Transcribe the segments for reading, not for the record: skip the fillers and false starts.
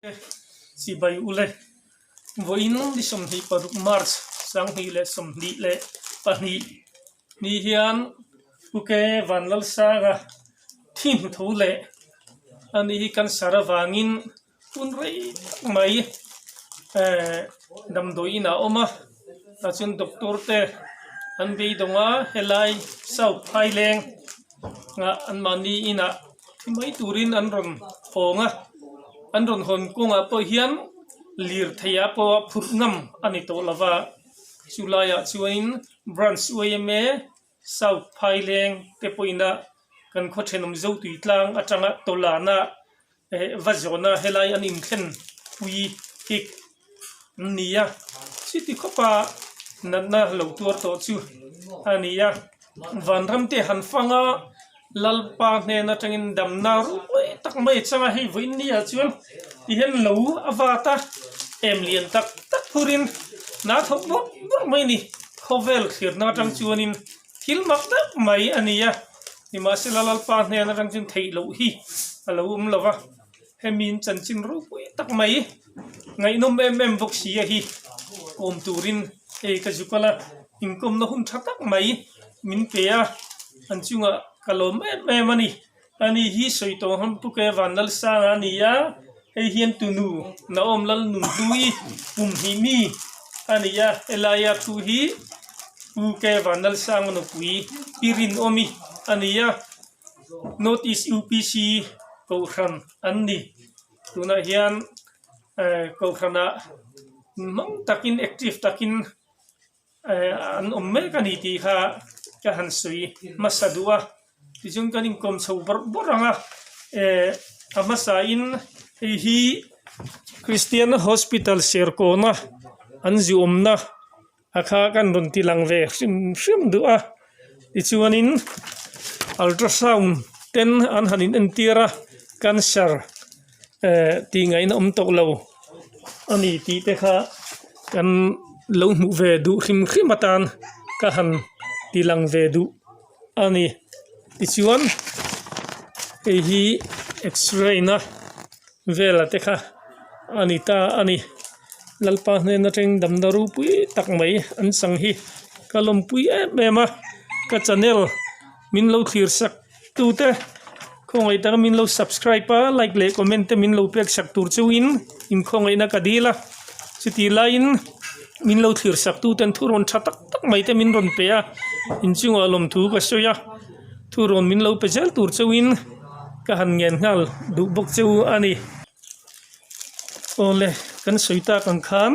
Chibai ule, vawiin ni 26 March 2022 ni hian UK Vanlalsanga thi hnu tho leh ani hi cancer avangin hun rei tak mai damdawi inah a awm a, tah chuan doctor te an beidawng a helai South Phaileng ah anmahni inah thi mai turin an rawn hawng a an rawn hawn kawngah pawh hian lirthei ah pawh phurh ngam a ni tawh lo va chu laiah chuanin branch yma South Phaileng te pawhin a kan khaw thenawm Zotui tlang atanga tawlana eh va zawhna helai an inthlen pui hi an ni a chuti khawpa natna lo tuar tawh chu a ni a vanram te han fang a Lalpa hnen atangin damna ropui tak mai a chang a hei vawiin ni ah chuan ti hian lo a vat a em lian tak tak phurin hna thawk bawrh bawrh mai a ni khawvel thlirna atang chuanin thil mak deuh mai a ni a. Nimahsela Lalpa hnen atang chuan theih loh hi a lo awm lo va, hemi in chanchin ropui tak mai ngaihnawm em em bawk si a hi kawm turin hei ka zu kal a, inkawmna hun tha tak mai min pe a, an chungah ka lawm em em a ni. Ani hi sawi tawh ang Pu Ke Vanlalsanga a ni a, hei hian tunu Naom Lalnunhlui kum hnih mi a ni a, helaia thu hi Pu Ke Vanlalsanga nupui Pi Rinawmi a ni a, North East UPC Kohhran an ni. Tunah hian Kohhranah hmang takin active takin an awm mek a ni tih kha ka han sawi hmasa duh a tichuan kan inkawm chho bawrh bawrh ang a eh a hmasa in hei hi Christian hospital Serkawna an zu awmna a kha kan rawn ti lang ve hrim hrim duh a tichuanin ultrasound ten an han in entir a cancer eh tih ngaihna awm tawh lo a ni tih te kha kan lo hmuh ve duh hrim hrim atan ka han ti lang ve duh a ni tichuan hei hi x-ray na vela te kha a ni ta a ni Lalpa hnen atangin damna ropui tak mai an chang hi ka lawmpui em em a ka channel min lo thlir sak. Tute khawngaih taka min lo subscribe a, like leh comment te min lo pek sak tur chauhin inkhawngaihna ka dil a, chutih laiin min lo thlir sak tuten thu rawn tha tak tak mai te min rawn pe a, inchungah lawmthu ka sawi a, thu rawn min lo pe zel tur chauhin ka han ngen nghal duh bawk cheu a ni. Awle kan sawi tak ang khan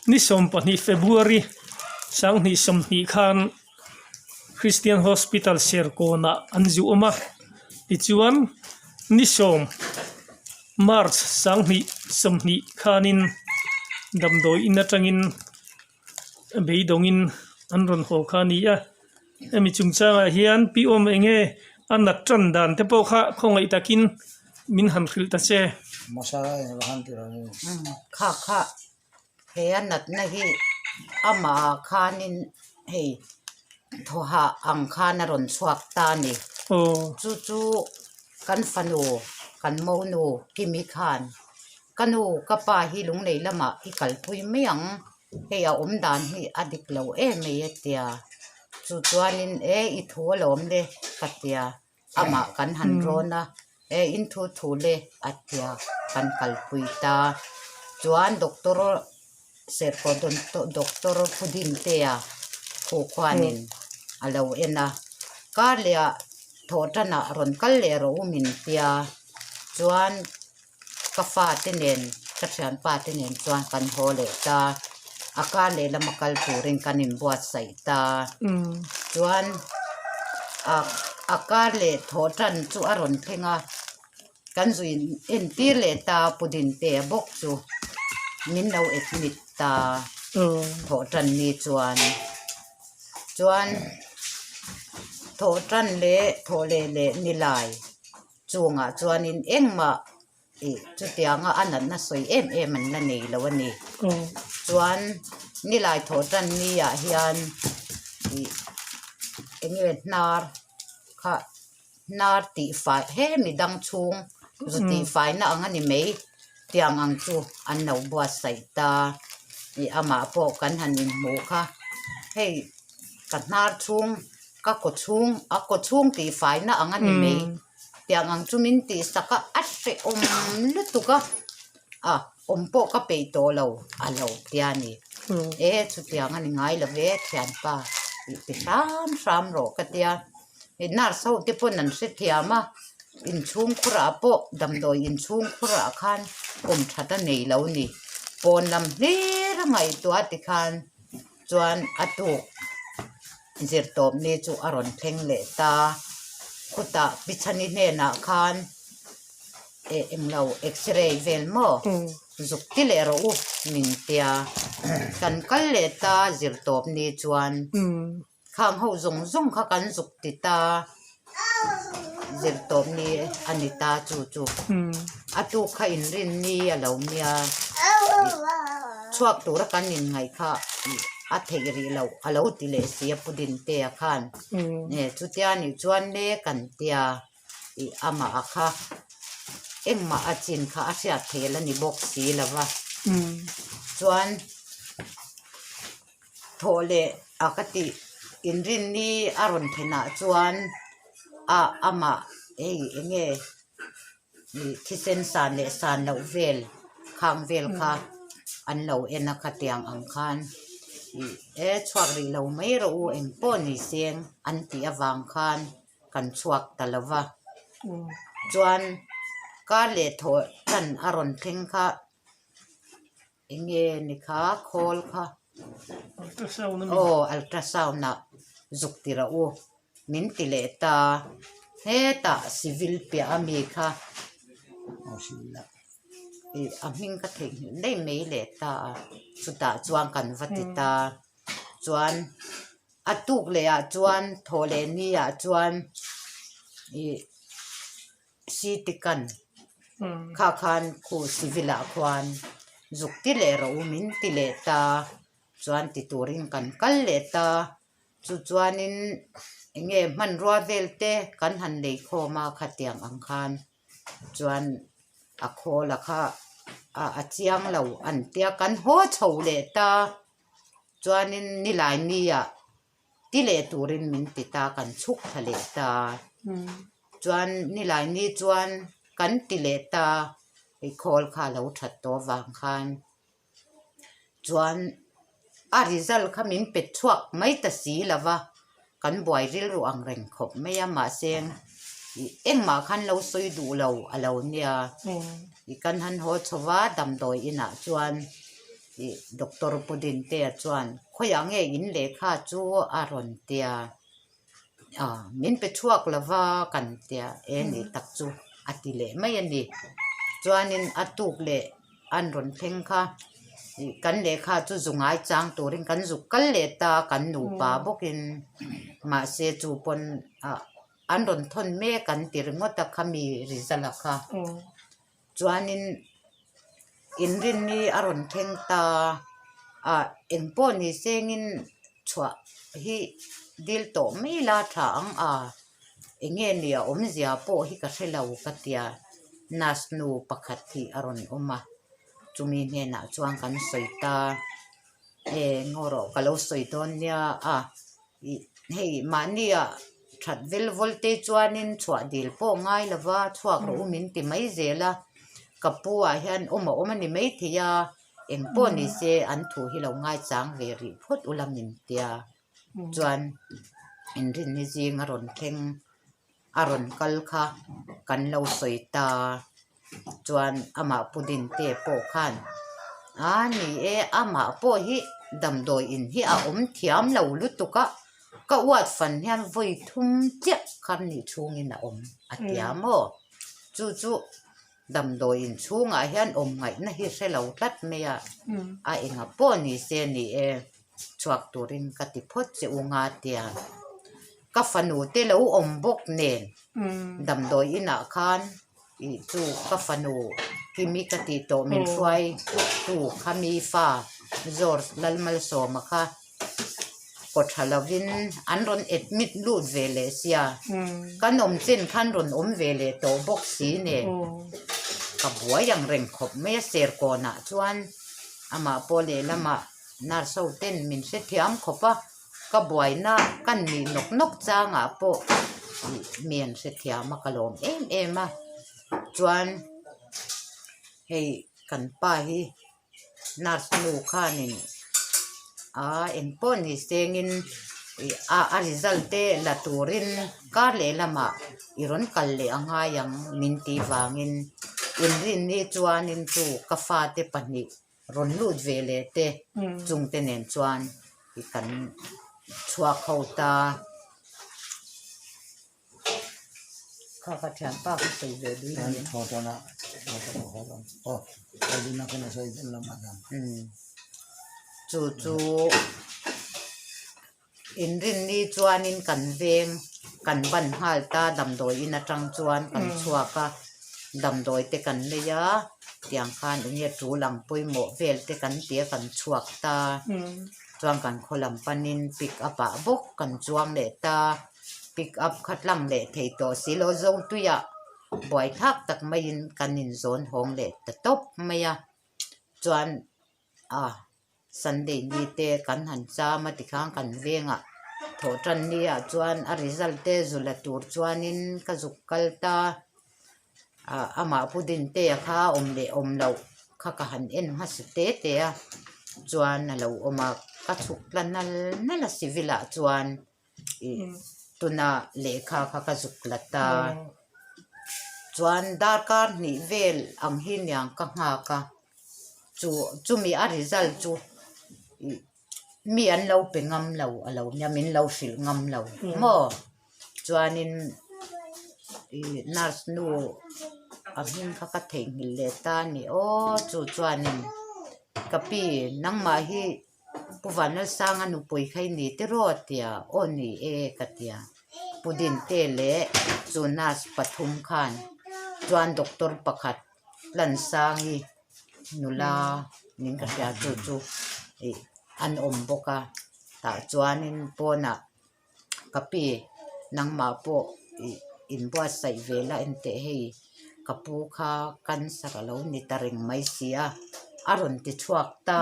ni 12 February 2020 khan. Christian Hospital Serkawnah an zu awm a tichuan ni sawm March 2020 khanin damdawi in atangin beidawngin an rawn haw kha a ni a hemi chungchangah hian pi awm eng nge a nat tan dan te pawh kha khawngaih takin min han hrilh ta che. Kha kha He a natna hi amah khanin hei thawhah ang khan a rawn chhuak ta a ni. Chu chu kan fanu kan monu Kimi khan ka nu ka pa hi lunglei lamah i kalpui mai ang hei a awm dan hi a dik lo em mai a tia chu chuanin e i thu alawm le ka tia. Amah kan han rawn a, e in thu thu le a tia kan kalpui ta. Chuan doctor Serkaw doctor Phudintea khu khuanin a lo en a, kar leh ah thawhtanah rawn kal leh rawh u min tia. Chuan ka fate nen ka thianpa te nen chuan kan haw leh ta a kar leh lama kal turin kan inbuatsaih ta chuan ah a kar leh thawh tan chu a rawn thleng a kan zui entir leh ta pudinte bawk chu min lo admit ta thawh tan ni chuan chuan thawh tan leh thawh leh leh nilai. Chungah chuanin engmah ih chutianga a natna sawi em em an la nei lo a ni. Chuan nilai thawh tan ni ah hian ih enge hnar kha hnar tih fai he midang chhung zu tih faina ang a ni mai. Tiang ang chu an lo buatsaih ta. Ih amah pawh kan han inhmuh kha hei ka hnar chhung ka kaw chhung a kaw chhung tih faina ang a ni mai. Tiang ang chu min tih sak a a hrehawm lutuk a a awm pawh ka peih tawh lo a lo tia ni. E chutiang a ni ngai lo ve thianpa tih ti hram hram rawh ka tia. Hei nurse ho te pawn an hrethiam a inchhung khurah pawh damdawi inchhung khurah khan awm that a nei lo ni. Pawn lam hlir a ngaihtuah tikhan chuan a tuk zirtawp ni chu a rawn thleng leh ta. Khutah Pichhani hnenah khan eh englo x-ray vel maw zuk ti leh rawh u min tia. Kan kal leh ta zirtawp ni chuan. Khang ho zawng zawng kha kan zuk ti ta zirtawp ni a ni ta chu chu a tuk kha inrin ni a lo nia chhuak tura kan inngaih kha a theih rih loh a lo ti leh si a pu Dintea khan chutia nih chuan le kan tia ih amah a kha engmah a chin kha a hriat theih la ni bawk si lo va chuan. Thawh leh a ka tih inrinni a rawn thenah chuan a amah hei eng nge ih thisen san leh san loh vel khang vel kha an lo en a khatiang ang khan ih e chhuak rih lo mai rawh u eng pawh ni seng an tih avang khan kan chhuak ta lo va chuan kar leh thawh tan a rawn thleng kha. Enge ni kha khawl kha aw ultrasound ah zuk ti rawh u min ti leh ta hetah civil piah ami kha ih a hming ka theihnghilh daih mai leh ta a chutah chuan kan va ti ta chuan a tuk leh ah chuan thawh leh ni ah chuan ih. City kan kha khan khu civil ah khuan zuk ti leh rawh u min ti leh ta chuan ti turin kan kal leh ta chu chuanin eng nge hmanrua vel te kan han lei khawm a khatiang ang khan chuan a khawl a kha a chiang lo an tia kan haw chho leh ta chuanin nilai ni ah. Ti leh turin min ti ta kan chhuk thla leh ta. Chuan nilai ni chuan kan ti leh ta i khawl kha a lo that tawh avang khan chuan a result kha min pe chhuak mai ta si lo va, kan buai rilru ang reng khawp mai a mahse ih engmah khan lo sawi duh lo a lo nia ih kan han haw chho va damdawi inah chuan. Ih Doctor Pudintea chuan khawiah nge in lehkha chu a rawn tia ah min pe chhuak lova kan tia e ni tak chu a ti leh mai a ni. Chuanin a tuk leh an rawn thleng kha ih kan lehkha chu zu ngai chang turin kan zuk kal leh ta kan nupa bawkin mahse chu pawn ah an rawn thawn mek an ti ringawt a khami result a kha. Chuanin inrinni a rawn thleng ta a, eng pawh ni sengin chhuah hi dil tawh mai la tha ang a, eng nge ni a awmzia pawh hi ka hre lo ka tia nurse nu pakhat hi a rawn awm a, chumi hnenah chuan kan sawi ta e ngaw rawh ka lo sawi dawn nia a ih hei mahnia that vel vawl te chuanin chhuah dil pawh ngai lo va chhuak rawh u min ti mai zel a ka pu ah hian awm a awm a ni maithei a eng pawh ni se an thu hi lo ngaichang ve rih phawt ula min tia chuan inrinni zing a rawn thleng a rawn kal kha kan lo sawi ta chuan amah pu Dinte pawh khan a ni e amah pawh hi damdawi in hi a awm thiam lo lutuk a ka uat fan hian vawi thum chiah kha nih chhungin a awm a tia maw chu chu damdawi in chhungah hian awm ngaihna hi hre lo tlat mai a a enga pawh ni se ni e chhuak turin ka ti phawt che u nga tia ka fanu te lo awm bawk nen damdawi inah khan ih chu ka fanu kimi ka tih tawh min hruai tu khami fa George Lalmalsawma kha kaw tha lovin an rawn admit lut ve leh sia kan awm chen khan rawn awm ve leh tawh bawk si nen. Ka buai ang reng khawp mai a Serkawnah chuan amah pawh lehlamah nurse ho ten min hrethiam khawp a, ka buaina ka nih nawk nawk changah pawh ih mi an hrethiam a ka lawm em em a chuan hei kan pa hi nurse nu khanin aa engpawh ni sengin ih a a result te la turin kar leh lamah i rawn kal leh a ngai ang min tih vangin inrinni chuanin chu ka fate pahnih rawn lut ve leh te chungte nen chuan ih kan chhuak ho ta. Kha ka thianpa ka sawi ve dui ni. Chu chu inrinni chuanin kan veng kan ban nghal ta damdawi in atang chuan kan chhuak a damdawi te kan lei a tiang khan eng nge tul ang pawimawh vel te kan ti a kan chhuak ta chuan kan khaw lam panin pick up ah bawk kan chuang leh ta. Pick up kha tlang leh thei tawh si lo Zotuiah buai thlak tak maiin kan inzawn hawng leh ta tawp mai a chuan ah Sunday ni te kan han cham a tikhan kan vengah thawh tan ni ah chuan a result te zu la tur chuanin ka zuk kal ta ah amah pu Dintea kha awm leh awm loh kha ka han en hmasa te te a chuan a lo awm a ka chhuk tla nal nal a civil ah chuan. Tuna lehkha kha ka zuk la ta. Chuan darkar hnih vel ang hi niang ka nghak a, chu chumi a result chu ih mi an lo pe ngam lo a lo nia min lo hrilh ngam lo maw. Chuanin ih nurse nu a hming kha ka theihnghilh leh ta a ni aw chu chuanin ka pi nangmah hi. Pu Vanlalsanga nupui kha i ni tiraw tia aw ni e ka tia. Pu Dinte leh chu nurse pathum khan chuan doctor pakhat Tlansangi nula min ka hria chu chu ih an awm bawk a tah chuanin pawnah Ka pi nangmah pawh ih inbuatsaih ve la enteh hei ka pu kha cancer a lo ni ta reng mai si a a rawn ti chhuak ta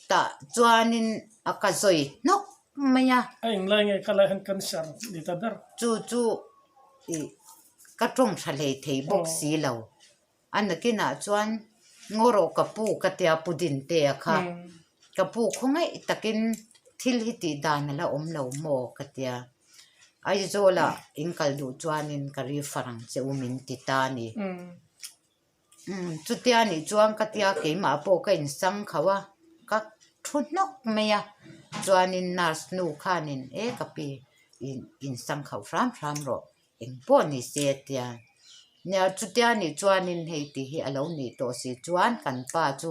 tah chuanin a ka zawi hnawk mai a. A englai nge ka lai hian cancer ni ta ber. Chu chu ih ka tawng tha hlei thei bawk si lo. A nakinah chuan ngaw rawh ka pu ka tia pu Dintea kha ka pu khawngaih takin thil hi tih dan a la awm lo maw ka tia. Aizawlah in kal duh chuanin ka refer ang che u min ti ta a ni. Chutia nih chuan ka tia keimah pawh ka insang khauh a, ka thu hnawk mai a. Chuanin nurse nu khanin e ka pi insang khauh hram hram rawh. Eng pawh ni se tia. Nia chutia nih chuanin hei tih hi a lo nih tawh si chuan kan pa chu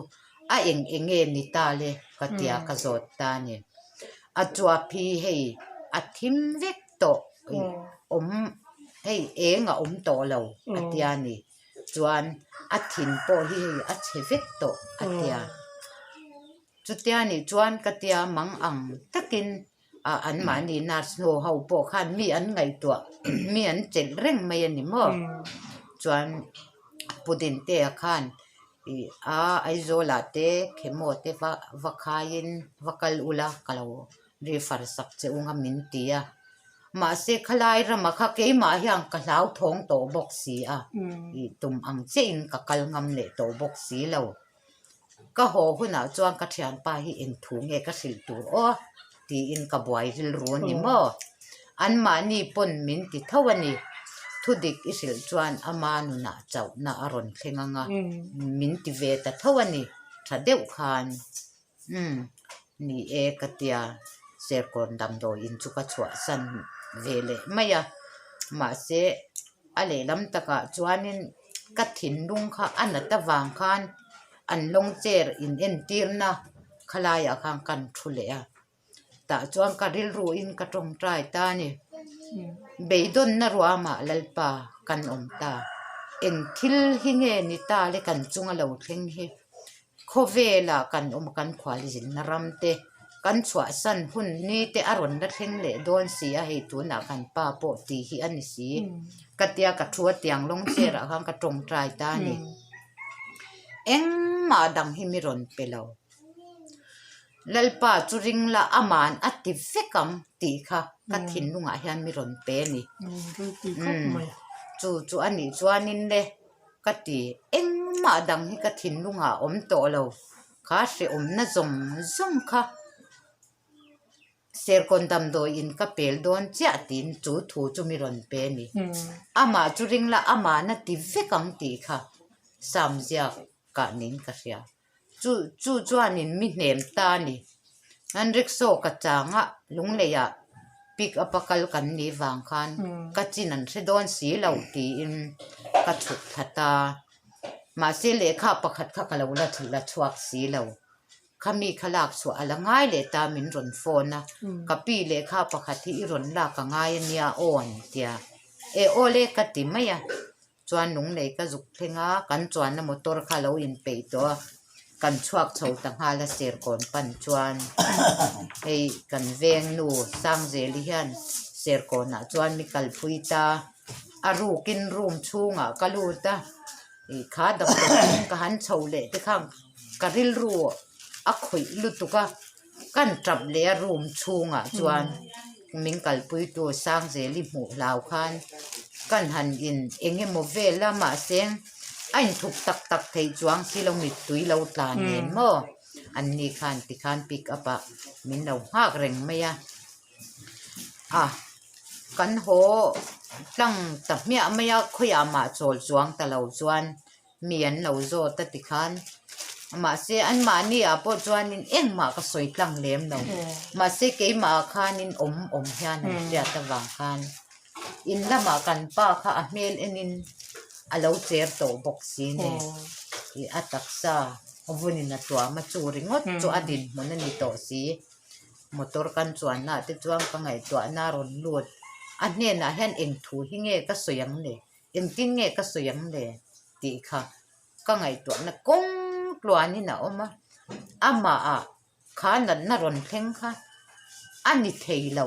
a eng eng nge ni ta le ka tia ka zawt ta a ni. A chuap hi hei a thim vek tawh awm hei eng a awm tawh lo a tia ni. Chuan a thin pawh hi hei a chhe vek tawh a tia. Chutia nih chuan ka tia mang ang takin ah anmahni nurse nu ho pawh khan mi an ngaihtuah mi an chelh reng mai a ni maw chuan pu Dintea khan ih a Aizawl ah te chemo te va va khaiin va kal ula ka lo refer sak che u nga min ti a mahse khalai ramah kha keimah hian ka hlauthawng tawh bawk si a ih tum ang chiahin ka kal ngam leh tawh bawk si lo. Ka haw hunah chuan ka thianpa hi engthu nge ka hrilh tur aw tiin ka buai rilru a ni maw? Anmahni pawn min ti tho a ni. Thudik i hrilh chuan ama nunah chauhna a rawn thleng ang a, min ti ve ta tho a ni. Tha deuh khan umm ni e ka tia Serkawn damdawiin chu ka chhuahsan ve leh mai a, mahse a lehlam takah chuanin ka thinlung kha a nat avang khan an lawng chair in entirna khalaiah khan kan thu leh a tah chuan ka rilruin ka tawngtai ta a ni beidawnna ruamah Lalpa kan awm ta eng thil hi nge ni ta le kan chunga lo thleng hi. Khawvelah kan awm a, kan khualzinna ram te, kan chhuahsan hun ni te a rawn la thleng leh dawn si a, hei tunah kan pa pawh tih hi a ni si. Ka tia ka thu a tiang lawng chair ah khan ka tawngtai ta a ni. Engmah dang hi mi rawn pe lo. Lalpa chu ring la aman a ti vek ang tih kha ka thinlungah hian mi rawn pe a ni. Chu chu a nih chuanin le ka ti engmah dang hi ka thinlungah a awm tawh lo. Kha hrehawmna zawng zawng kha Serkawn damdawiin ka pel dawn chiah tiin chu thu chu mi rawn pe a ni. Amah chu ring la amahna ti vek ang tih kha Sam ziak kah niin ka hria. Chu chu chuanin mi hnem ta a ni. An rickshaw ka chang a, Lungleiah pick up a kal kan nih vang khan ka chin an hre dawn si lo tiin ka chhuk thla ta. Mahse lehkha pakhat kha ka lo la la chhuak si lo. Khami kha lak chhuah a la ngai leh ta min rawn phone a, ka pi lehkha pakhat hi i rawn lak a ngai a nia aw an tia. E aw le ka ti mai a. Chuan lunglei ka zuk thleng a, kan chuanna motor kha lo inpeih tawh a, kan chhuak chho ta nghal a Serkawn pan chuan hei kan veng nu Sangzeli hian Serkawnah chuan mi kalpui ta, a rukin room chhungah ka lut a, ih kha damdawi ka han chho leh te khan ka rilru a khawih lutuk a, kan tap leh a room chhungah chuan min kalpui tu Sangzeli hmuh hlau khan kan han in eng emaw vel a mahse a inthup tak tak theih chuang si lo mittui lo tlan nen maw an ni khan tikhan pick up ah min lo nghak reng mai a a kan haw tlang ta hmiah mai a khawiah mah chawl chuang ta lo chuan. Mi an lo zawt a tikhan mahse anmahni ah pawh chuanin engmah ka sawi tlang lem lo mahse keimah ah khanin awm awm hian an hriat avang khan in lamah kan pa kha a hmel enin a lo cher tawh bawk si nen ih a taksa vunin a tuam a chu ringawt chu a dinhmun a ni tawh si motor kan chuanna ah te chuan ka ngaihtuahna a rawn lut a hnenah hian eng thu hi nge ka sawi ang le. Engtin nge ka sawi ang le? tih kha ka ngaihtuahna kawng tluanin a awm a, amahah kha natna rawn thleng kha a ni thei lo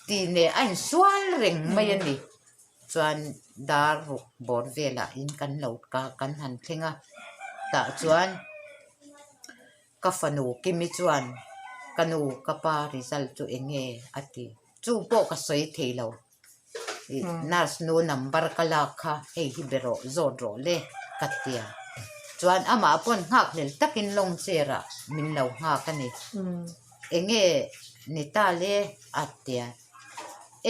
tih neh a insual reng mai a ni. Chuan dar ruk bawr velah in kan lo kan han thleng a, tah chuan ka fanu Kimi chuan ka nu ka pa result chu eng nge a ti, chu pawh ka sawi thei lo. Nurse nu number ka lak kha hei hi be rawh zawt rawh le ka tia chuan amah pawn nghak hlel takin long chair ah min lo nghak a ni enge ni ta le a tia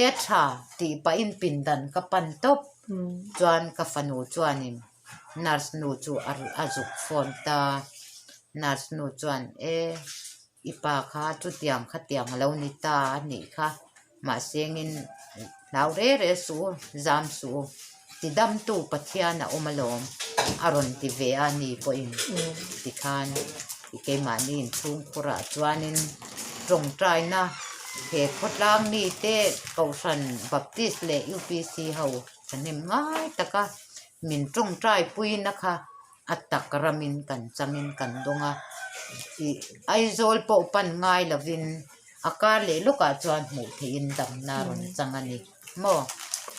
e tha tih pahin pindan ka pan tawp chuan ka fanu chuanin nurse nu chu a zuk phone ta nurse nu chuan e. I pa kha chutiang khatiang a lo ni ta a nih kha. Mahse engin hlau re re suh u, zam suh u, tidamtu Pathian a awm alawm a rawn ti ve a ni pawhin tikhan i keimahni inchhungkhurah chuanin tawngtaina he khawtlang mite Kohhran Baptist leh UPC ho thahnem ngai taka min tawngtai puina kha a tak ramin kan changin kan dawng a ih Aizawl pawh pan ngai lovin a kar leh lawkah chuan hmuh theihin damna a rawn chang a ni maw.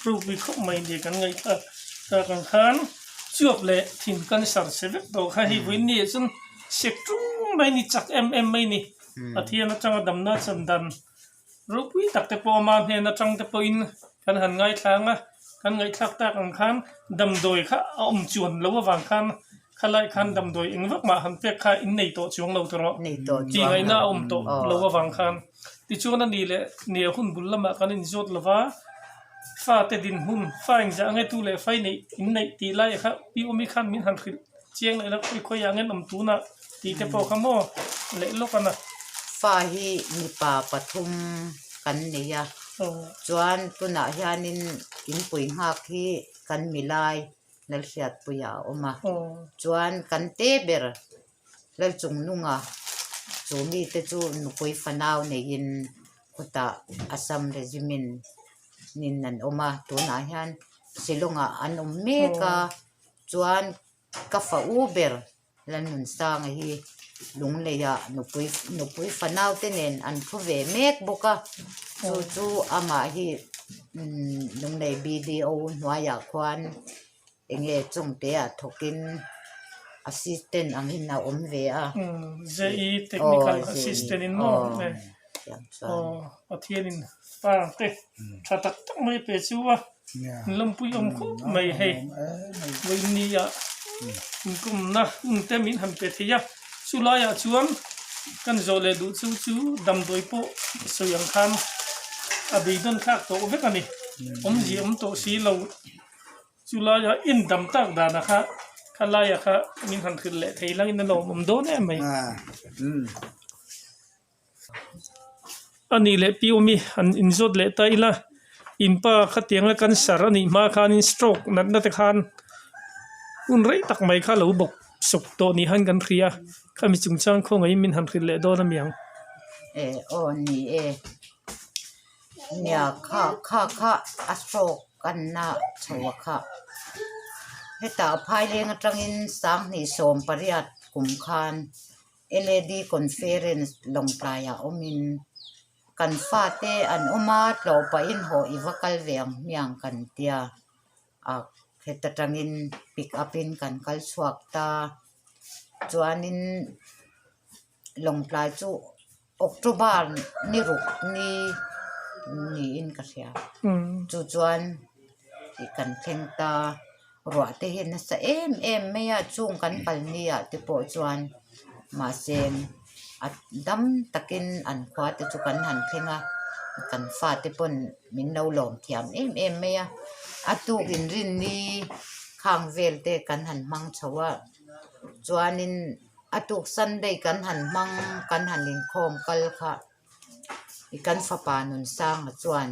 Rupui khawp mai ni kan ngaihthlak tak ang khan chuap leh thin cancer che vek tawh kha hei vawiin ni ah chuan sek tung mai ni chak em em mai ni Pathian atanga damna chan dan Ropui tak te pawh ama hnen atang te pawhin kan han ngaithlang a, kan ngaihthlak tak ang khan damdawi kha a awm chuan lo avang khan khalai khan damdawi eng vak mah han pek kha in nei tawh chuang lo tawh rawh tih ngaihna a awm tawh lo avang khan tichuan a ni leh nia hun bul lamah kan inzawt lo va, fate dinhmun fa engzah nge tu leh fai neih in neih tih lai kha pi awmi khan min han hrilh chiang leh la khawi khawi ah nge an awm tunah. Tih te pawh kha maw leh lawk a na. Fa hi mipa pathum kan nei a, chuan tunah hianin inpui nghak hi kan milai Lalhriatpuia a awm a, chuan kan te ber Lalchungnunga chu mite chu nupui fanau neiin khutah Assam Regiment in an awm a, tunah hian Shillong-ah an awm mek a, chuan ka fa u ber Lalnunsanga hi Lungleiah nupui nupui fanau te nen an thu ve mek bawk a chu chu amah hi umm Lunglei BDO hnuaiah khuan eng nge chawngte ah thawkin. Assistant angin a awm ve a. JE Technical Assistant in maw? Aw Pathianin fa te tha tak tak mai pe chu a lawmpui awm khawp mai hei vawinia inkumna hun te min han pe thei a chu laiah chuan kan zawh leh duh chu chu damdawi pawh sawi ang khan a beidawn thlak tawh vek a ni awmzia awm tawh si lo. Chu laia in dam tak danah kha kha laia kha min han hrilh leh thei langin a lo awm dawn em mai. A nih leh pi awmi han inzawt leh ta ila in pa khatianga cancer a nih hma khanin stroke natna te khan hun rei tak mai kha lo bawk sawk tawh ni khan kan hria a khami chungchang khawngaih in min han hrilh leh dawn a mi ang. E aw ni e. Nia kha kha kha a stroke an na chho a kha hetah phaileng atangin sanghnih 18 kum khan L_A_D conference lawngtlaiah awmin kan fate an awm a tlawh pahin haw i va kal ve ang hmiang kan tia a heta tangin pick up in kan kal chhuak ta chuanin. Lawngtlai chu October ni ruk ni niin ka hria chu chuan ih kan thleng ta ruah te hi nasa em em mai a chung kan kal ni ah te pawh chuan mahse a dam takin an khua te chu kan han thleng a kan fate pawn min lo lawm thiam em em mai a a tuk inrinni khang vel te kan han hmang chho a chuanin. A tuk Sunday kan han hmang kan han inkhawm kal kha i kan fapa Nunsanga chuan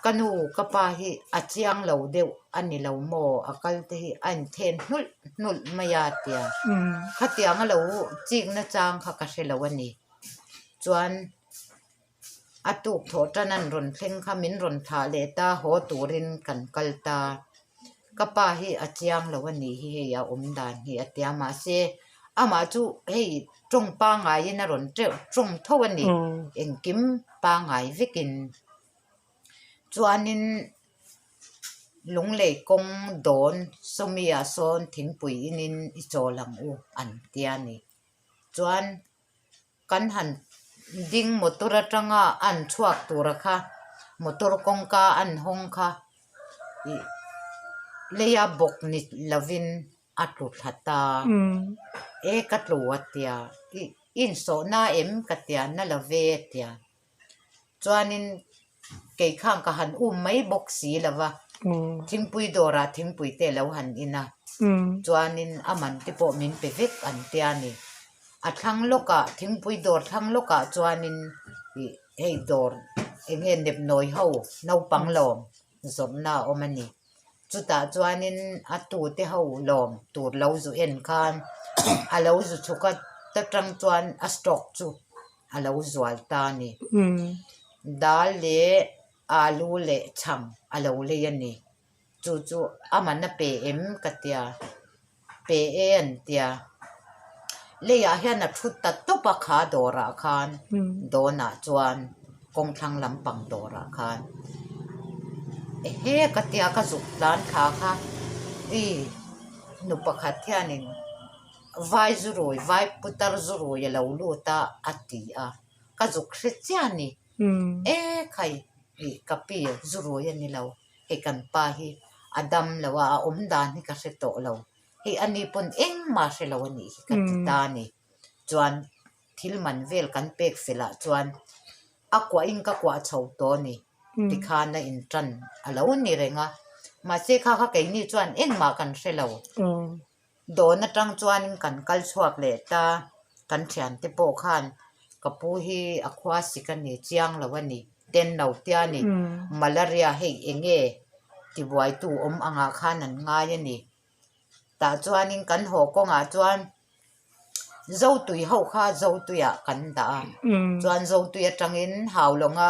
ka nu ka pa hi a chiang lo deuh a ni lo maw a kal te hi a inthen hnulh hnulh mai a tia khatiang a lo chik na chang kha ka hre lo a ni chuan a tuk thawh tan an rawn thleng kha min rawn thlah leh ta haw turin kan kal ta ka pa hi a chiang lo a nih hi hei a awm dan hi a tia mahse amah chu hei tawng pangaiin a rawn teuh tawng tho a ni engkim pangai vekin chuanin lunglei kawng dawn sawmi ah sawn thingpui inin i chawl ang u an tia a ni chuan. Kan han ding motor atanga an chhuak tura kha motor kawngka an hawng kha ih leia bawk ni lovin a tlu thla ta e ka tlu a tia ih insawhna em ka tia na lo ve a tia chuanin kei khan ka han um mai bawk si lo va thingpui dawrah thingpui te lo han in a chuanin a man te pawh min pe vek an tia ni. A thlang lawkah thingpui dawr thlang lawkah chuanin ih hei dawr eng nge nepnawi ho naupang lawm zawrhna a awm a ni. Chutah chuanin a tute ho lawm tur lo zu en khan a lo zu chhuk a ta tang chuan a stroke chu a lo zual ta a ni. Dal leh alu leh chhang a lo lei a ni. Chu chu a man a pe em ka tia pe e an tia leiah hian a thu ta tawp a kha dawrah khan dawnah chuan kawng thlang lampang dawrah khan ehe ka tia ka zuk tlan thla kha i nu pakhat hianin vai zu rui vai putar zu rui a lo lut a a ti a ka zuk hre chiah a ni e khai ih ka pi zu rui a ni lo. Hei kan pa hi a dam lo a, a awm dan hi ka hre tawh lo. Hei ani pawn engmah hre lo a nih hi ka ti ta a ni. Chuan thil man vel kan pek fel ah chuan a kuah in ka kuah chho tawh a ni. Tikhan a intan a lo ni reng a. Mahse kha kha keini chuan engmah kan hre lo. Dawn atang chuanin kan kal chhuak leh ta, kan thiante pawh khan ka pu hi a khua sik a ni chiang lo a ni, ten lo tia a ni, malaria hei eng nge tibuaitu awm angah khan an ngai a ni. Tah chuanin kan haw kawngah chuan Zotui ho kha Zotuiah kan dah a, chuan Zotui atangin Haulawnga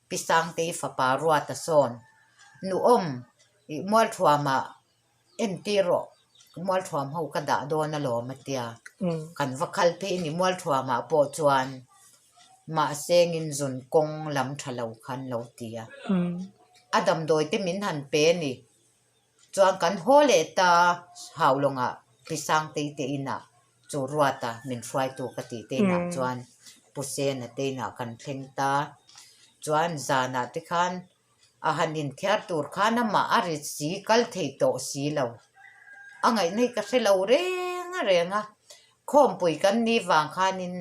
Pi Sangtei fapa Ruata sawn nuawm ih Mualthuamah Entir rawh, Mualthuam ho ka dah dawn alawm a tia. Kan va khal phei ni Mualthuamah pawh chuan mahse ngin zun kawng lam tha lo khan lo ti a. A damdawi te min han pe a ni. Chuan kan haw leh ta Haulawngah. Pi Sangtei te inah chu Ruata min hruaitu ka tih te inah chuan Pu Sena te inah kan thleng ta. Chuan zanah te khan a han inthiar tur khan amah a rit si kal thei tawh si lo. A ngaihna hi ka hre lo reng reng a, khawmpui kan ni vang khanin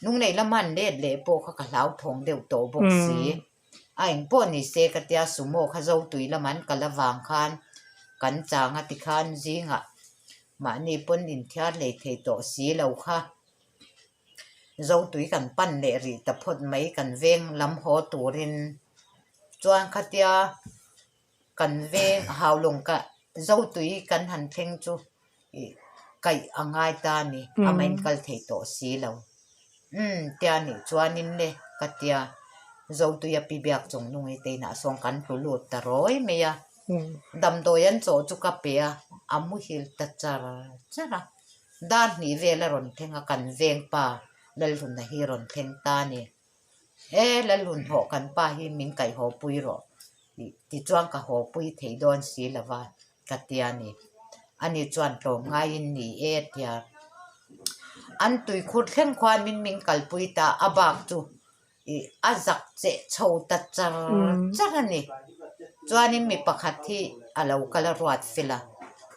lunglei lama an let leh pawh kha ka hlauthawng deuh tawh bawk si. A engpawh ni se ka tia sumo kha zotui lam an kal avang khan kan chang a tikhan zingah mahni pawn inthiar hlei thei tawh si lo kha. Zotui kan pan leh rih ta phawt mai kan veng lam haw turin chuan khatia kan veng haulawng ka zotui kan han thleng chu ih kaih a ngai ta a ni amah in kal thei tawh si lo umm tia nih chuanin le ka tia zotui a pi biak chung nungi te inah sawn kan tlu lut ta rawi mai a damdawi an chawh chu ka pe a a muhil ta char char a. Dar hnih vel a rawn thleng a, kan veng pa Lalhluna hi rawn thleng ta a ni. E Lalhlun hawh kan pa hi min kaihhaw pui rawh tih tichuan ka haw pui thei dawn si lo va ka ti a ni. Ani chuan tlawm ngaiin ni e a ti a. An tuikhur thleng khuan min min kalpui ta a bak chu ih a zak cheh chho ta char char a ni. Chuanin mi pakhat hi a lo kal a ruat fel a,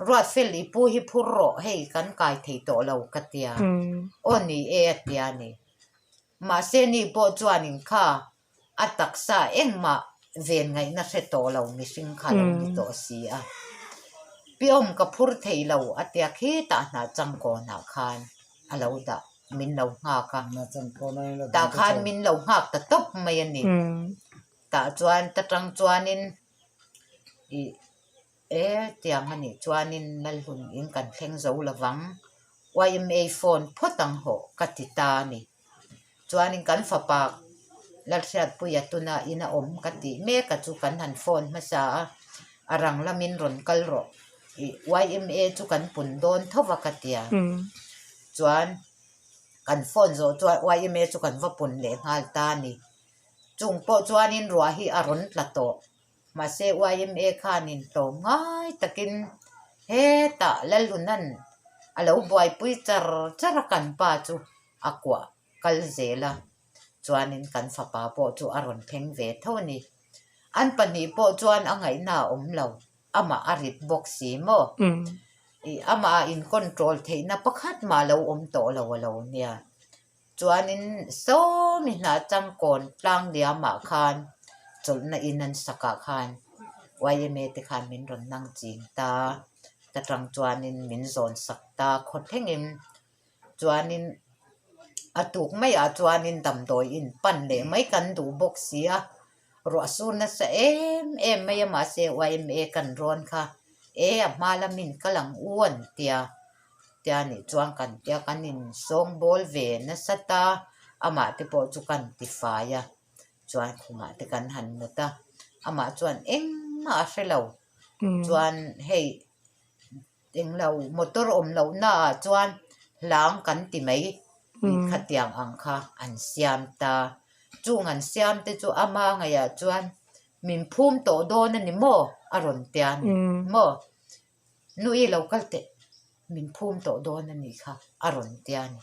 ruat fel i pu hi phur rawh hei kan kai thei tawh lo ka tia, aw ni e a tia a ni. Mahse ni pawh chuanin kha a taksa engmah ven ngaihna hre tawh lo mihring kha lo ni tawh si a. Piawm ka phur thei lo a tia khitah hnah changkawnah khan a lo dah. Min lo nghak a, tah khan min lo nghak ta tawp mai a ni. Tah chuan ta tang chuanin ih e tiang a nih chuanin Lalhlun in kan thleng zo lovang YMA phone phawt ang hawh ka ti ta a ni. Chuanin kan fapa Lalhriatpuia tuna ina awm ka tih mek a chu kan han phone hmasa a, a rang lamin rawn kal rawh ih YMA chu kan pun dawn tho va ka tia. Chuan kan phone zawh chuan YMA chu kan va pun leh nghal ta a ni. Chung pawh chuanin ruah hi a rawn tla tawh. Mahse YMA khanin tlawm ngai takin hetah Lallunan a lo buaipui char char a kan pa chu a kuah kal zel a. Chuanin kan fapa pawh chu a rawn thleng ve tho a ni. An pahnih pawh chuan a ngaihna a awm lo. Amah a rit bawk si maw? Ih amah a in control theihna pakhat mah lo awm tawh lo a lo nia. Chuanin sawmi hnah changkawn tlang liamah khan chawlhna in an sakah khan YMA te khan min rawn nang ching ta. Ta tang chuanin min zawn sak ta khaw thlengin chuanin a tuk maiah chuanin damdawi in pan leh mai kan duh bawk si a. Ruah sur nasa em em mai a mahse YMA kan rawn kha e a hma lamin ka lang u an tia tia nih chuan kan tia kan in sawng bawl ve nasa ta amah te pawh chu kan ti fai a chuan khumah te kan han mut a amah chuan engmah a hre lo chuan hei Englo motor awm loh naah chuan hlang kan ti mai khatiang ang kha an siam ta. Chung an siam te chu ama ngeiah chuan min phum tawh dawn a ni maw a rawn tia a ni maw. Nui lo kal teh min phum tawh dawn a nih kha a rawn tia a ni.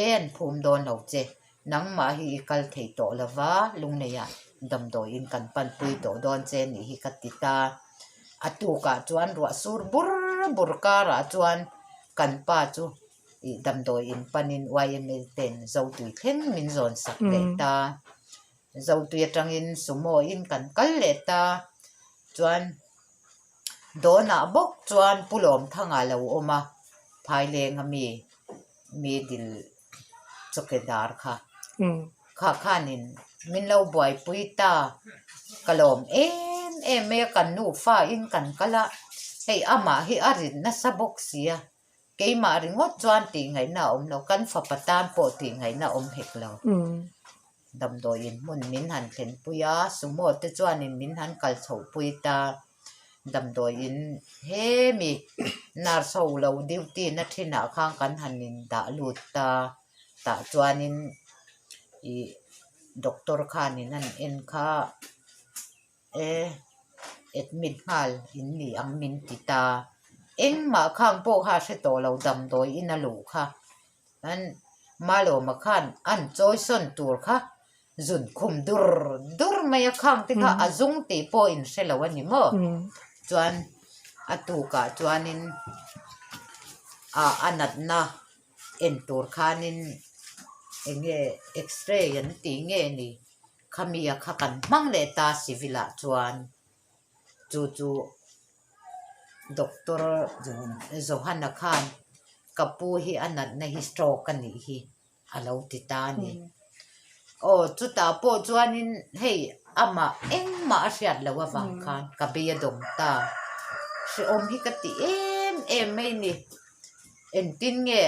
E an phum dawn lo che nangmah hi i kal thei tawh lova lungleiah damdawiin kan panpui tawh dawn che a nih hi ka ti ta. A tukah chuan ruah sur bur bur karah chuan kan pa chu ih damdawi in panin YMA ten Zotui thleng min zawn sak leh ta. Zotui atangin sumo in kan kal leh ta. Chuan dawnah bawk chuan Pu Lawmthanga lo awm a, Phaileng ami mi dil chawkedar kha. Kha khanin min lo buaipui ta, ka lawm em em mai a, kan nufa in kan kal a, hei amah hi a rin nasa bawk si a, keimah ringawt chuan tih ngaihna a awm lo, kan fapa tan pawh tih ngaihna a awm hek lo. Damdawiin hmun min han thlenpui a, sumo te chuanin min han kal chhohpui ta. Damdawiin hemi nurse ho lo duty na thinah khan kan han indah lut ta. Tah chuanin ih doctor khanin an en kha e admit nghal in ni ang min ti ta. Engmah khang pawh kha a hre tawh lo damdawi in a luh kha. An Malawma khan an chawi sawn tur kha zun khum dur dur mai a khang te kha a zung tih pawh in hre lo a ni maw? Chuan a tukah chuanin ah a natna en tur khanin eng nge x-ray an tih nge ni khami a kha kan hmang leh ta civil ah chuan chu chu Doctor Johana khan ka pu hi a natna hi stroke a nih hi a lo ti ta a ni. Aw chutah pawh chuanin hei amah engmah a hriat loh avang khan ka bei a dawng ta. Hrehawm hi ka ti em em mai a ni. Engtin nge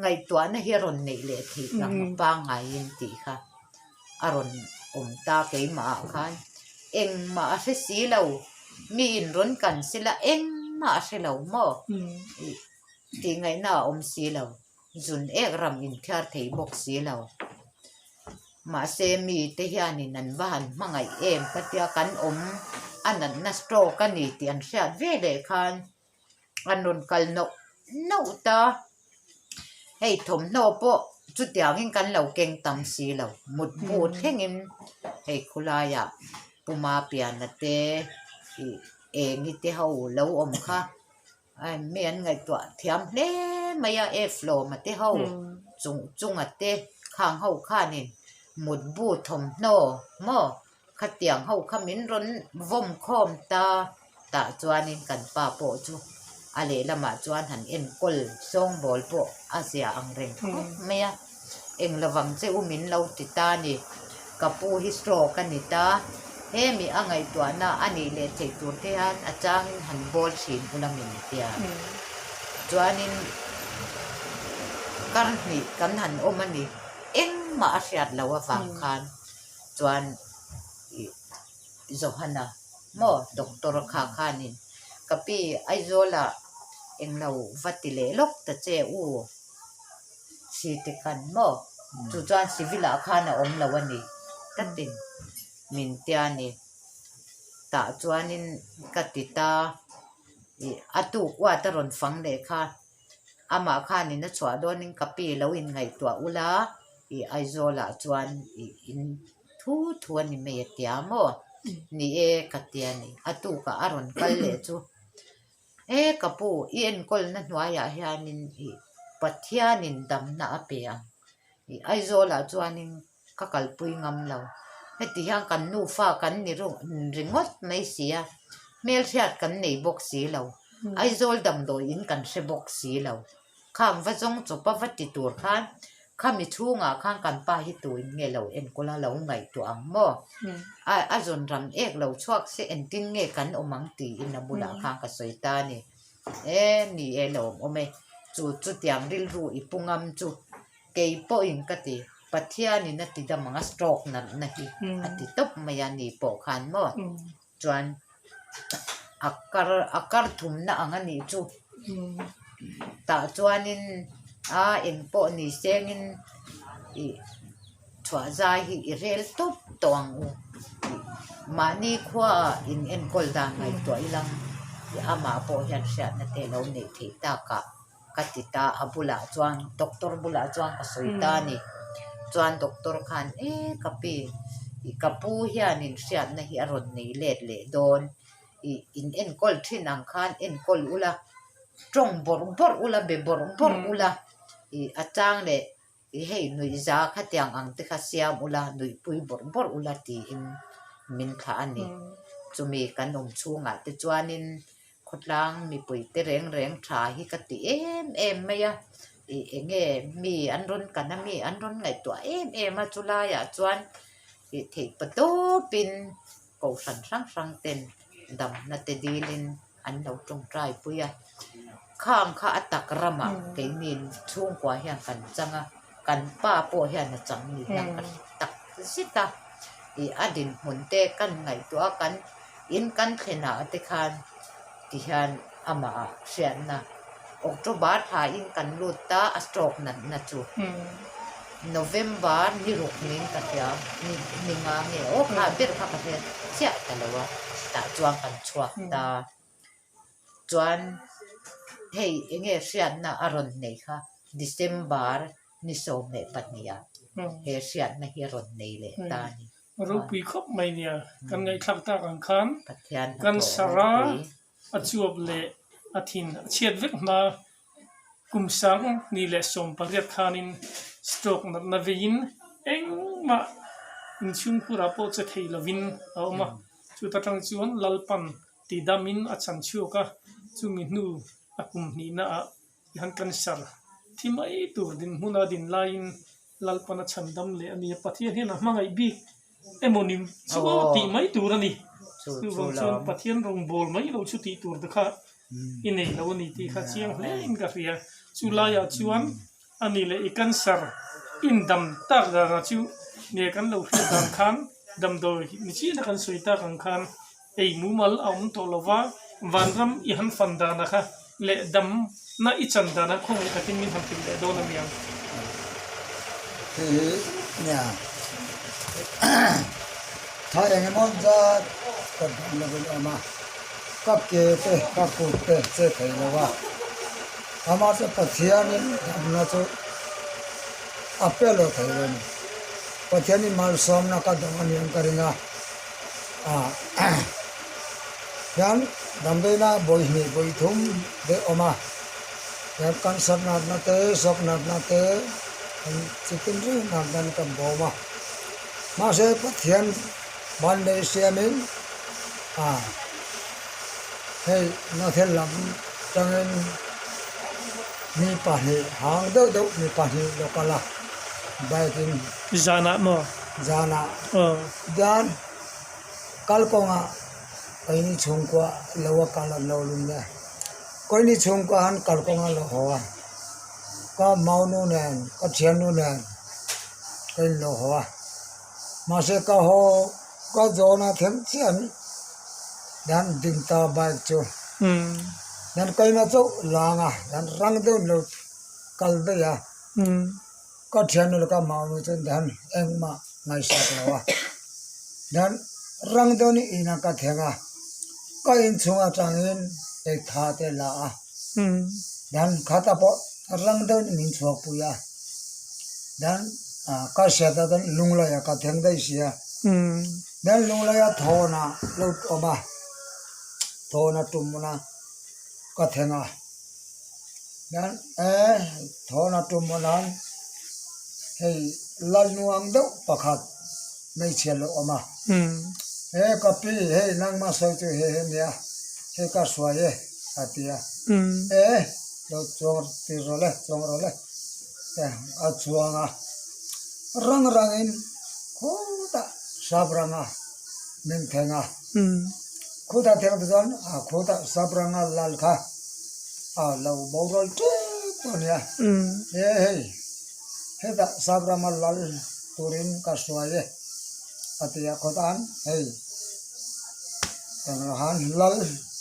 Ngaihtuahna hi a rawn neih leh theih ang a pangaiin tih kha a rawn awm ta keimah ah khan engmah a hre si lo mi in rawn kan sela engmah a hre lo maw ih tih ngaihna a awm si lo zun ek ram inthiar thei bawk si lo mahse mi te hianin an va han hmangaih em ka tia kan awm a natna stroke a ni tih an hriat ve leh khan. An rawn kal nauh nauh ta. Hei thawmhnaw pawh chutiangin kan lo keng tam si lo. Mutbu thlengin hei khulaiah Puma piana te ih engi te ho lo awm kha mi an ngaihtuah thiam hle mai a F lawma te ho chung chunga te khang ho khanin mutbu thawmhnaw maw Khatiang ho kha min rawn vawm khawm ta tah chuanin kan pa pawh chu a lehlamah chuan han enkawl sawngbawl pawh a zia ang reng khawp mai a, eng lovang che u min lo ti ta ni, ka pu hi stroke a ni ta, hemi a ngaihtuahna a nih leh theih tur te hian a changin han bawl thin ula min tia. Chuanin kar hnih kan han awm a ni, engmah a hriat loh avang khan. Chuan ih Johana maw doctor kha khanin ka pi Aizawlah englo va ti leh lawk ta che u si te khan maw chu chuan civil ah khan a awm lo a ni tatin min tia ni tah chuanin ka ti ta ih a tuk uat a rawn fang leh kha. Amah khanin a chhuah dawnin ka pi lo inngaihtuah ula ih Aizawlah chuan ih in thu thu a ni mai a tia maw? Ni e ka ti a ni. A tukah a rawn kal leh chu e ka pu i enkawlna hnuaiah hianin ih Pathianin damna a pe ang ih Aizawlah chuanin ka kalpui ngam lo. Heti hian kan nufa kan ni ringawt mai si a, hmelhriat kan nei bawk si lo. Aizawl damdawi in kan hre bawk si lo. Khang va zawng chawpa va ti tur khan khami chhungah khan kan pa hi tuin nge lo enkawl a lo ngaihtuah ang maw? A a zawn ram ek lo chhuak se engtin nge kan awm ang tiin a bulah khan ka sawi ta a ni. E ni e lo awm awm e, chu chutiang rilru i pu ngam chu. Kei pawhin ka ti, Pathianin a ti dam ang a stroke natna hi a ti tawp mai a ni pawh khan maw chuan a kar a kar thumna ang a nih chu tah chuanin a eng pawh ni sengin ih chhuah zai hi i rel tawp tawh ang u tih mahni khuaah in enkawl dan ngaihtuah ilang amah pawh hian hriatna te lo neih theih takah. Ka ti ta, a bulah chuan doctor bulah chuan ka sawi ta a ni. Chuan doctor khan e ka pi ih ka pu hianin hriatna hi a rawn nei let leh dawn ih in enkawl thin ang khan enkawl ula tawng bawrh bawrh ula be bawrh bawrh ula ih a chang leh ih hei nuihza khatiang ang te kha siam ula nuihpui bawrh bawrh ula tiin min thlah a ni. Chumi kan awm chhungah te chuanin. Khawtlang mipui te reng reng tha hi ka ti em em mai a, ih eng nge mi an rawn kan a mi an rawn ngaihtuah em em a chulaiah chuan ih theih pa tawpin kohhran hrang hrang ten damna te dilin an lo tawngtai pui a, khang kha a tak ramah keini chhungkua hian kan chang a, kan pa pawh hian a chang ni hian ka hre tak zet a, ih a dinhmun te kan ngaihtuah a kan. In kan thlenah te khan ti hian amah ah hriatna October thla in kan lut ta a stroke natna chu November ni ruk niin ka hria ni ni nga nge aw kha ber kha ka hre chiah ta lo a tah chuan kan chhuak ta chuan. Hei enge hriatna a rawn nei kha December ni 12 ah he hriatna hi a rawn nei leh ta a ni. Ropui khawp mai nia kan ngaihthlak tak ang khan cancer a a chuap leh a thin a chhiat vek hma kum 2018 khanin stroke natna veiin engmah inchhungkhurah pawh che thei lovin a awm a, chuta tang chuan Lalpan tidamin a chan chhuak a, chumi hnu a kum hnihna ah ihan cancer thi mai tur dinhmuna din laiin Lalpan a chhan dam leh a ni a, Pathian hian a hmangaih bik emaw ni chu tih mai tur a ni. Chuvang chuan Pathian rawngbâwl mai lo chu tih tur te kha i nei lo a ni tih kha chiang hle in ka hria. Chu laiah chuan a ni leh i cancer indam tak danah chu nge kan lo hriat dan khan damdawi ni chiahna kan sawi tak ang khan ei mumal a awm tawh lo va, vanram i han fan danah kha leh damna i chan danah khawngaih takin min han hrilh leh dawn a niang. Hei hi nia tha eng emaw zat ka dam lovin a awm a, ka ke te ka kut te che thei lo a, amah chu Pathianin damna chu a pe lo thei lo a ni. Pathianin malsawmna ka dawng a niang ka ring a. Hian damdawiina vawi hnih vawi thum te awm a hian cancer natna te stroke natna te an chi tin reng natna in kan bawm a mahse Pathian ban nei siamin ah hei nathel lam tangin mi pahnih hang deuh deuh mi pahnih lo kal a bike in. Zanah maw? Zanah. Chuan kalkawngah keini chhungkua lo a kal an lo lun a, keini chhungkua han kalkawngah lo haw a, ka maunu nen ka thiannu nen ka in lo haw a, mahse ka haw ka zawn a thleng chiah an hian ding ta bike chu hian keimah chauh lang a hian rang deuh in lo kal daih a. Ka thiannu leh ka maunu chuan dan engmah ngaihsak lo a, dan rang dawn in inah ka thleng a, ka inchhung atangin ei tha te la a, dan khata pawh rang dawn in min chhuak pui a, dan ka hriat ah chuan lunglei ah ka thleng daih si a, dan lunglei ah thawn ah lo awm a, thawn a tum a ka thleng a. Hian eh thawn a tum a nan hei lalnuam deuh pakhat hmeichhia lo awm a he ka pi hei nangmah sawi chu he he nia hei ka hruai e a ti a eh lo chuang tir rawh le chuang rawh le a chuang a rang rangin khutah sap ranga min thleng a. Khutah thleng te chuan a khutah sap ranga lal kha a lo boral tep tawh a nia. He hei hetah sap rama lal turin ka hruai e a ti a khawtan hei englo han lal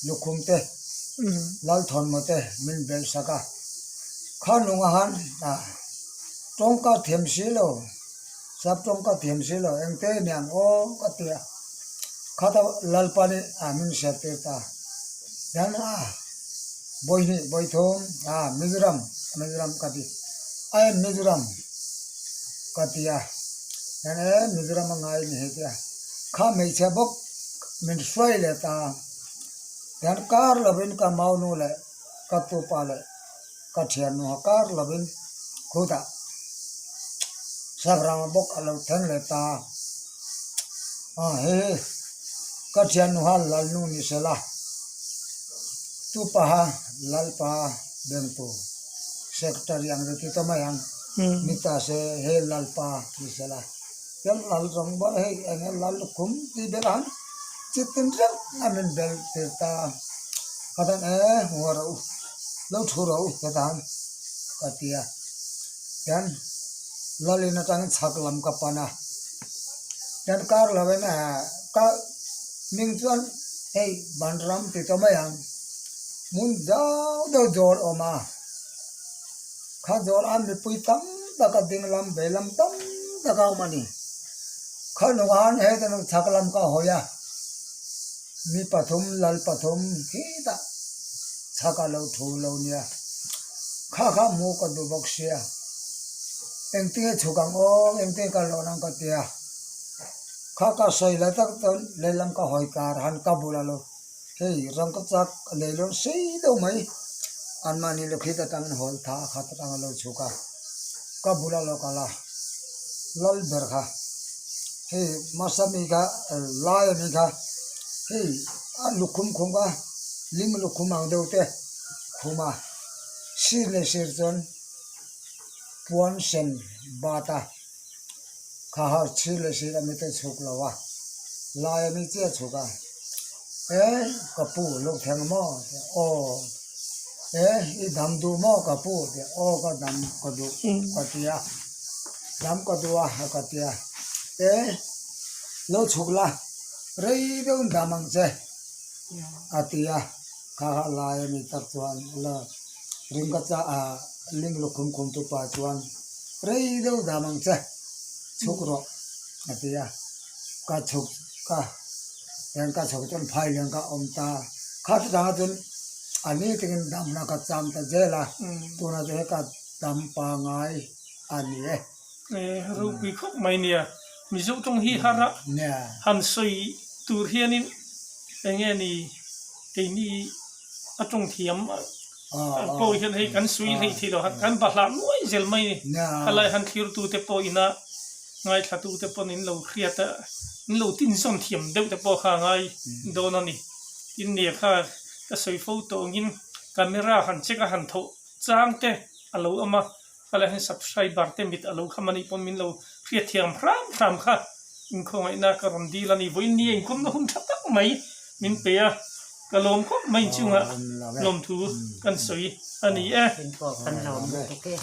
lukhum te lal thawnmaw te min belh sak a kha nunga han tawngka thiam si lo. Sap tawng ka thiam si lo engte niang aw ka ti a, khata Lalpa nih a min hriat tir ta. Hian a bawihnih bawithum a Mizoram Mizoram ka ti ai Mizoram ka ti a, hian e Mizoram a ngai ni hei tia kha hmeichhia bawk min hruai leh ta hian kar lovin ka maunu leh ka tupa leh ka thiannu a kar lovin khutah sabrang bawk a lo thleng leh ta a he ka thiannu kha lalnu ni sela tupaha lalpa bengtu secretary ang te tih ta mai ang ni ta se he lalpa ni sela chuan lal zawng ber hei eng nge lal lukhum tih ber ang chi tin reuh a min bel tir ta ka tan e ngaw rawh u. Lo thu rawh u heta ka ti a, hian Lalin atangin chhak lam ka pan a, hian kar lovin ka hming chuan hei Banram ti tawh mai ang, hmun zau deuh zawl a awm a, kha zawl a mipui tam tak a ding lam ve lam tam tak a awm a ni, kha nungah khan heta chhak lam ka hawi a. Mi pathum lal pathum khitah. chhaka lo thu lo nia. Kha kha hmu ka duh bawk sia. Engtinge chhuk ang aw, engtinge ka lawn ang ka tia. Kha ka sawi la tak chuan lehlam ka hawi kar han ka bula lo. Hei rangka chak leilawn sei deuh mai anmahni lukhit atangin hawl tha a khat atanga lo chhuk a, ka bula lo kal a, lal ber kha hei hmasa mi kha lai ami kha hei a lukhum khum kha lim lukhum ang deuh te khum a sir leh sir chuan puan sen bat a kha ha sir leh sir ami te chhuk lo a lai ami chiah a chhuk a. E ka pu luk thleng maw aw e i dam duh maw ka pu tih aw ka dam ka duh ka ti a dam ka duh a ka ti a e lo chhuk la rei deuh in dam ang che a ti a kha kha lai a ni tak chuan la ring ka chah a ling lukhum khum tu pa chuan rei deuh dam ang che chhuk rawh a ti a ka chhuk ka. Eng ka chho chuan phai leng ka awm ta. Kha chutah chuan a ni takin damna ka cham ta zel a, tunah chuan hei ka dam pangai a ni e. Ropui khawp mai nia. Mizo tawng hi har a han sawi tur hianin eng nge ni keini a tawng thiam pawh hian hei kan sawi hleih theih lo kan bahlah nuai zel mai ni. Khalai han thlirtute pawh ina Ngaithlatute pawn in lo hriat a, in lo tinzawn thiam deuh te pawh kha a ngai dawn a ni. Tin nia kha ka sawi fo tawh angin camera han check a han thawh chang te a lo awm a, khalai hian subscriber te mit a lo kham a nih pawn min lo hriat thiam hram hram kha inkhawngaihna ka rawn dil a ni. Vawiin nia inkawmna hun tha tak mai min pe a, ka lawm khawp mai inchungah lawmthu kan sawi a ni e. Kan lawm lutuk e.